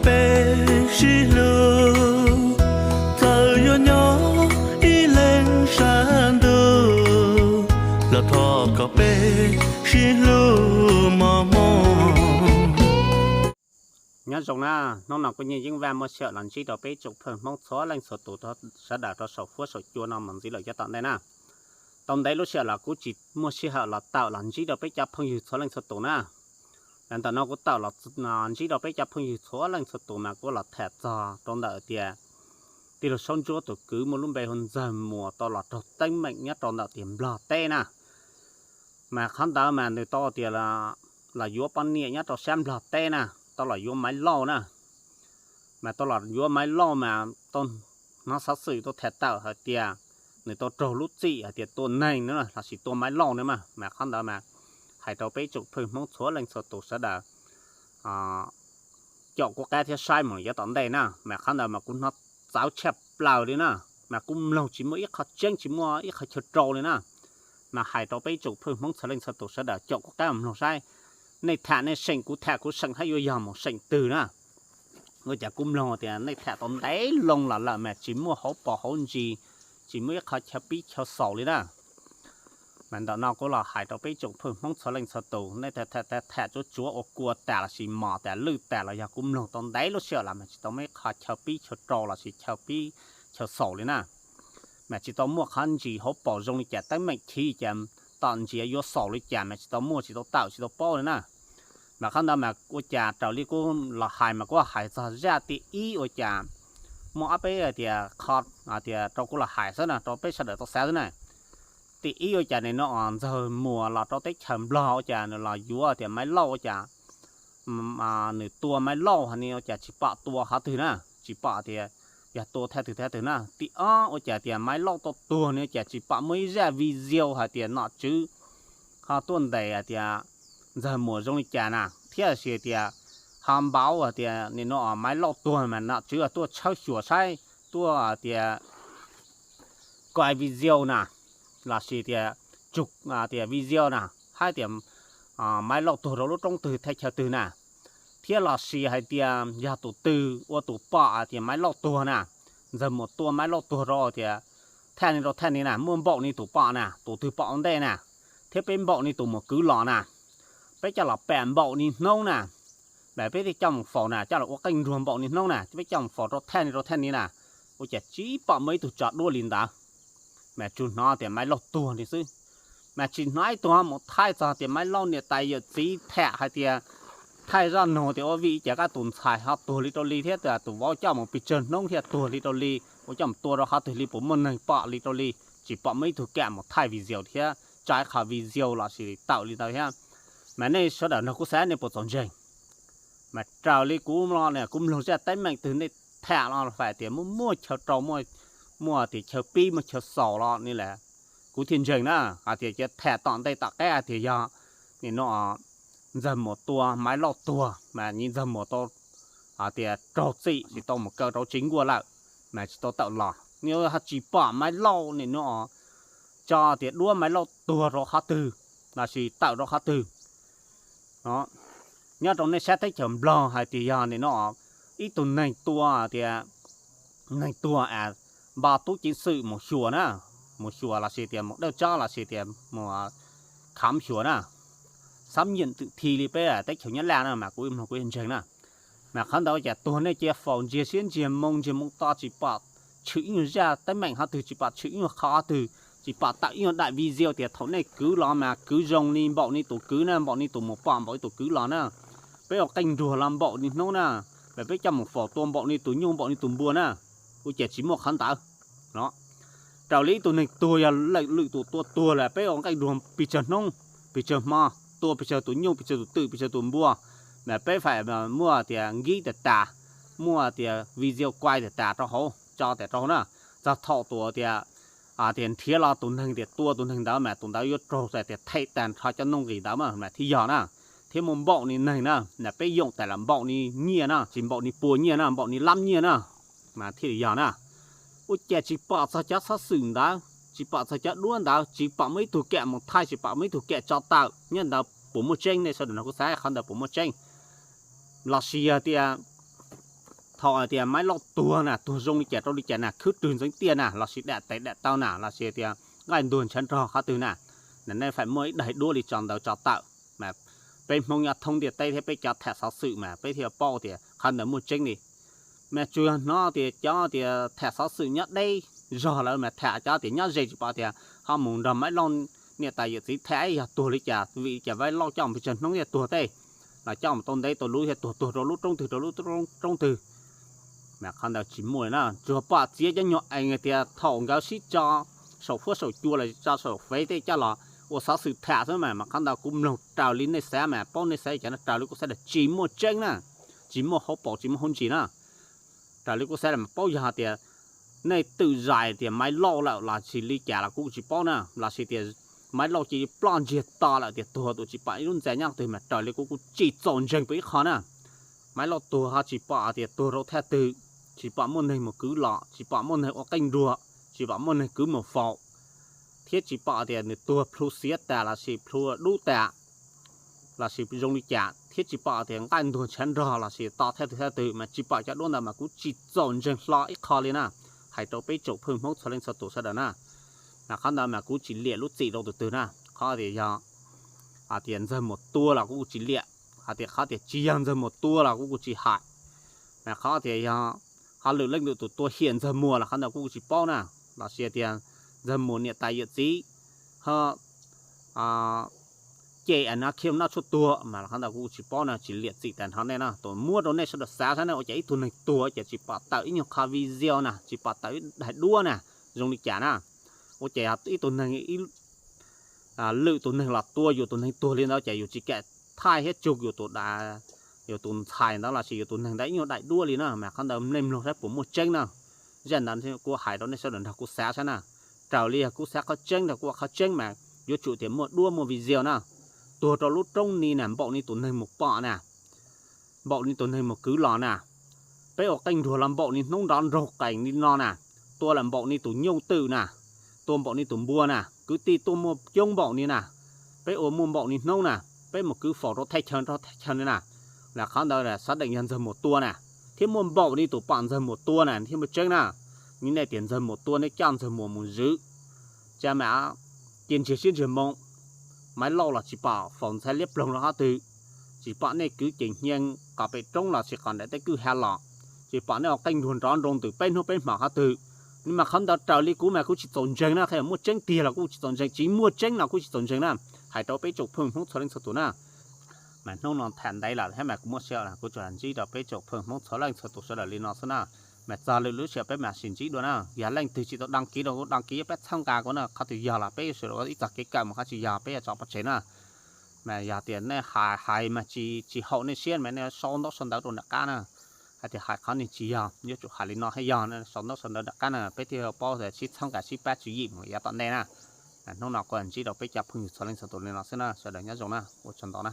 Peb sib hlub, txawm yuav nyob ib leeg sab ntuj, los thov kom peb sib hlub mos mos. Nyob zoo na, hnub no kuv Nyiaj Yeeb Vaj muaj sij hawm los ntsib rau peb tsoom phooj Hmoob txhua leej txhua tus, sawv daws rau saum fuab saum cua no mus ntxiv lawm cov tom ntej na. Tau ntev lub sij hawm los kuv tsis muaj sij hawm los tawm los ntsib rau peb cov phooj ywg txhua leej txhua tus na. Ntawm no kuv tawm los ntsib rau peb cov phooj ywg txhua leej txhua tus mas kuv los tham txog rau ntawm tias tij laug Saub Ntsuab tus kwv muaj lub npe hu Ntxawg Muas tau los raug teeb meem nyob rau ntawm tias Nplog teb na. Mas qhov ntawd mas nws tau tias los yuav poj niam nyob rau sab Nplog teb na, tau los yuav Maiv Lauj na. Mas tau los yuav Maiv Lauj mas tau hnov xov xwm tau tham tawm hais tias nws tau raug lub txim hais tias tua neeg na lossis tua Maiv Lauj na mas, mas qhov ntawd mas hais rau peb tsoom phooj Hmoob txhua leej txhua tus sawv daws caum kuv qab thiab saib mus yav tom ntej na. Mas qhov ntawd mas kuv hnov txawv tshaj plaws li na, mas kuv mloog tsis muaj ib qho tseeb tsis muaj ib qho chaw rau li na. Mas hais rau peb tsoom phooj Hmoob txhua leej txhua tus sawv daws caum kuv qab mloog saib, nej tham nej seem kuv tham kuv seem hab yuav yog mus seem twg na. Ua cas kuv mloog tias nej tham tau ntev loo los lawm mas tsis muaj hauv paus hauv ntsis, tsis muaj ib qho chaw pib chaw xaus li na. Mas ntawm no kuv los hais rau peb tsoom phooj Hmoob txhua leej txhua tus, nej tham tsuav tsuav ua kua tas lossis mos tas lwj tas los yog kuv mloog tau ntev lub sij hawm los mas tsis tau muaj ib qho chaw pib chaw rau lossis chaw pib chaw xaus li na. Mas tsis tau muaj qhov ntsis hauv paus zoo li cas, teeb meem chiv cas, tom ntsis yuav xaus li cas mas tsis tau muaj, tsis tau tawm tsis tau paub li na. Mas qhov ntawd mas ua cas raws li kuv los hais mas kuv hais txog zaj tim ib ua cas muaj ob peb tias qho tias rau kuv los hais xwb na, rau peb sawv daws tau xav xwb na. Tim ib ua cas nim no Ntxawg Muas los rau teb chaws Nplog ua cas nws los yuav tias Maiv Lauj ua cas nws tua Maiv Lauj hos ni ua cas tsis pom tua qhov twg na, tsis pom tias yog tua thaj twg thaj twg na. Tim ob ua cas tias Maiv Lauj tau tuag ni ua cas tsis pom muaj ib zaj video hais tias nom tswv ho tuaj ntes hais tias Ntxawg Muas zoo li cas na, thiab lossis tias ho npauv hais tias nim no Maiv Lauj tuag mas nom tswv tuaj tshawb xyuas saib, tuaj tias koi video na, lossis tias tsug tias video na, hais tias Maiv Lauj tuag rau lub roob twg thaj chaw twg na, thiab lossis hais tias yog tus twg ua tus pom tias Maiv Lauj tuag na, Ntxawg Muas tua Maiv Lauj tuag rau tias thaj ni rau thaj ni na, muaj npaum ni tus pom na, tus twg pom ua ntej na, thiab peb npaum ni tus mus kwv los na, peb coj los pam npaum ni hnub na, mas peb thiaj coj mus faus na, coj los ua qeej nruas npaum ni hnub na, peb coj mus faus rau thaj ni rau thaj ni na, ua cas tsis pom muaj ib tug tso duab li ntawd. Mas tsuas hnov tias Maiv Lauj tuag li xwb, mas tsis hnov ib tug mus thaij txog tias Maiv Lauj niam tais yawm txiv tham hais tias thaij zaj nug tias ua vim li cas koj tus ntxhais ho tuag li rau li thiab tus vauv coj mus pes tsawg hnub thiaj tuag li rau li, ua coj mus tua rau qhov twg li, puas muaj neeg pom li rau li, tsis pom muaj ib tug kam mus thaij video thiab tso ib qho video lossis tawm li ntawd thiab. Mas nej sawv daws nrog kuv xav nej puas txaus ntseeg? Mas raws li kuv no kuv mloog zaj teeb meem twg nej tham los hais tias muaj muaj chaw rau, muaj tias chaw pib muaj chaw xaus los ni las kuv thiaj ntseeg na. Hais tias cov tham tom ntej tom qab hais tias yog nim no Ntxawg Muas tua Maiv Lauj tuag mas nim Ntxawg Muas tau hais tias raug txim tsis tau mus kaw rau tsev nkuaj lawm, mas tsis tau tawm los. Nim tsis pom Maiv Lauj nim no tso tias duab Maiv Lauj tuag rau qhov twg lossis tawm rau qhov twg. Nyob rau nej sab teb chaws Nplog hais tias yog nim no ib tug neeg tua tias neeg tuag es npaj tub ceev xwm mus xyuas na, mus xyuas lossis tias mus dawj tsob lossis tias mus kham xyuas na, xab nyiam twm thi li peb teb chaws Nyab Laj na mas kuv mloog kuv yeej ntseeg na. Mas qhov ntawd ua cas tuag nej cia faus ntsiag siab ntsiag moo ntsiag moo to tsis pom tshwm ib nyuag zaj teeb meem qhov twg, tsis pom tshwm ib nyuag qho qhov twg, tsis pom tawm ib nyuag daim video tias thaum nej kwv los mas kwv zoo li npaum ni tus kwv na, npaum ni tus mus pom npaum li tus kwv los na, peb ua qeej nruas los npaum ni hnub na, mas peb coj mus faus tua npaum ni tus nyuj npaum ni tus npua na, ua cas tsis muaj qhov ntawd no. Raws li ib tug neeg tuag yog lwm tus tua tuag lawm peb ua nqaij nruas pes tsawg hnub, pes tsawg hmo, tua pes tsawg tus nyuj, pes tsawg tus twm, pes tsawg tus npua, mas peb faim muaj tias nkib tas tas, muaj tias video kuaj tas tas rau hauv, tso tas rau hauv na. Txog thaum tus tias, tias nrhiav los tus neeg tias tua tus neeg ntawd mas tus ntawd yuav raug tias them tag nrho cov nuj nqis ntawd mas thiaj yog na. Thiab muaj npaum ni neeg na, peb yoom tas los npaum ni nyiaj na, tsis npaum ni pua nyiaj na, npaum ni lab nyiaj na, mas thiaj li yog na. Ua cas tsis pom txog cov xov xwm ntawd, tsis pom txog cov duab ntawd, tsis pom muaj ib tug kam mus thaij, tsis pom muaj ib tug kam tso tawm nyob ntawd, puas muaj tseeb? Nej sawv daws nrog kuv xav qhov ntawd puas muaj tseeb? Los sis yog tias Thaum hais tias Maiv Lauj tuag na, tuag zoo li cas rau li cas na, khwb rwg ntxeev tiaj na, lossis dam tes dam taw na, lossis tias nqaij ntuag ntshav nrog qhov twg na, na nej feem muaj ib daim duab li tso ntawd tso tawm. Mas peb Hmoob nyob thoob ntiaj teb thiab peb cov tham xov xwm mas peb thiaj paub tias qhov ntawd muaj tseeb li. Mas tsuas yog hnov tias cov tias tham xov xwm nyob deb zog lawm mas tham cov tias nyob ze tsis pom tias ho mus nrog Maiv Lauj niam tais yawm txiv tham yog tuag li cas, vim li cas Maiv Lauj coj mus pes tsawg hnub thiaj tuag tej, los coj mus tau ntev tau luv thiaj tuag, tuag rau lub roob twg rau lub roob twg. Mas qhov ntawd tsis muaj na, tsuas pom txiav cov nyuag ees tias thaum nkawd sib tso saum huab saum cua los tso saum fev tej coj los ua xov xwm tham xwb mas, mas qhov ntawd kuv mloog raws li nej xav mas paub nej xav cov no, raws li kuv xav los tsis muaj tseeb na, tsis muaj hauv paus tsis muaj hauv ntsis na. Raws li kuv xav los mas paub yog hais tias nej twm zais tias Maiv Lauj lawm lossis li cas los kuv tsis paub na, lossis tias Maiv Lauj cia li ploj ntsiag to lawm tias tuag tus tsis pom ib lub ntxa nyob twg mas raws li kuv kuv tsis txaus ntseeg pes ib qho na. Maiv Lauj tuag ho tsis pom tias tuag rau thaj twg, tsis pom muaj neeg mus kwv los, tsis pom muaj neeg ua qeej nruag, tsis pom muaj neeg kwv mus faus, thiab tsis pom tias nws tuag plhu xiav tas lossis plhu dub tas, lossis zoo li cas, thiab tsis pom tias nqaij ntuag ntshav nrog lossis to thaj twg thaj twg mas tsis pom cov duab ntawd mas kuv tsis txaus ntseeg hlo ib qho li na. Hais rau peb tsoom phooj Hmoob txhua leej txhua tus sawv daws na, mas qhov ntawd mas kuv tsis liam lub txim rau tus twg na. Qhov tias yog hais tias Ntxawg Muas tua los kuv kuv tsis liam, hais tias qhov tias tsis yog Ntxawg Muas tua los kuv kuv tsis hais. Mas qhov tias yog ho lwm leej lwm tus tua hiam Ntxawg Muas los qhov ntawd kuv kuv tsis paub na, lossis tias Ntxawg Muas niam tais yawm txiv ho cem Khiaj Noj tshuaj tuag mas qhov ntawd kuv tsis paub na, tsis liam txim tas nrho nej na. Tus muab rau nej sawv daws xav saib na, ua cas ib tug neeg tuag ua cas tsis pom tawm ib nyuag qho video na, tsis pom tawm ib daim duab na, zoo li cas na? Ua cas ib tug neeg, lwm tus neeg los tua yus tus neeg tuag li ntawd ces yus tsis kam thaij thiab tsug yus tus, yus tus ntxhais ntawd lossis yus tus neeg ntawd ib nyuag daim duab li na? Mas qhov ntawd nej mloog saib puas muaj tseeb na. Zaj ntawd kuv hais rau nej sawv daws nrog kuv xav saib na. Raws li yog kuv xav qhov tseeb nrog kuv ua qhov tseeb mas yuav tsum tias muaj duab muaj video na. Tuag rau lub roob ni na, npaum ni tus neeg mus pom na, npaum ni tus neeg mus kwv los na. Peb ua qeej nruag los npaum ni hnub nrov nrog qees li no na. Tua los npaum ni tus nyuj twm na, tua npaum ni tus npua na, kwv tij tuaj muaj coob npaum ni na. Peb ua muaj npaum ni hnub na, peb mus kwv faus rau thaj chaw nrog thaj chaw ni na. Las qhov ntawd xav deem yog Ntxawg Muas tua na, thiab muaj npaum ni tus pom Ntxawg Muas tua na thiab muaj tseeb na. Ni nej tias Ntxawg Muas tua nej coj Ntxawg Muas mus zwv, cas mas cia ntsiag siab ntsiag moo, Maiv Lauj los tsis pom faus ntxhais liab ploog rau qhov twg, tsis pom nej kwv ces hnyees qos pem roob los tsis qos nram tej kwj ha los, tsis pom nej ua qeej nruag nrov nroo ntws peb hnub peb hmos qhov twg. Mas qhov ntawd raws li kuv mas kuv tsis txaus ntseeg na, qhov muaj tseeb tiag los kuv tsis txaus ntseeg, tsis muaj tseeb los kuv tsis txaus ntseeg na. Hais rau peb tsoom phooj Hmoob txhua leej txhua tus na. Mas hnub no tham ntev lawm thiab mas kuv muab sia kuv tsuas ntsib rau peb tsoom phooj Hmoob txhua leej txhua tus sawv daws li no xwb na. Mas txog lwm lub sij hawm peb mam sib ntsib dua na. Yog leej twg tsis tau đăng ký rau kuv đăng ký pab txhawb nqa kuv na, qhov twg yog los peb yuav sawv daws ua ib txoj kev kawm mus qhov tsis yog peb yuav tso pov tseg na. Mas yog tias nej hais hais mas tsis haum nej siab mas nej sau ntaub sau ntawv rau nram qab na. Hais tias hais qhov ni tsis yog, yuav tsum hais li no thiaj yog, sau ntaub sau ntawv nram qab na peb thiaj paub sib txhawb nqa sib pab tswv yim mus yav tom ntej na. Hnub no kuv ntsib rau peb cov phooj ywg txhua leej txhua tus li no xwb na, sawv daws nyob zoo na, ua tsaug ntau na.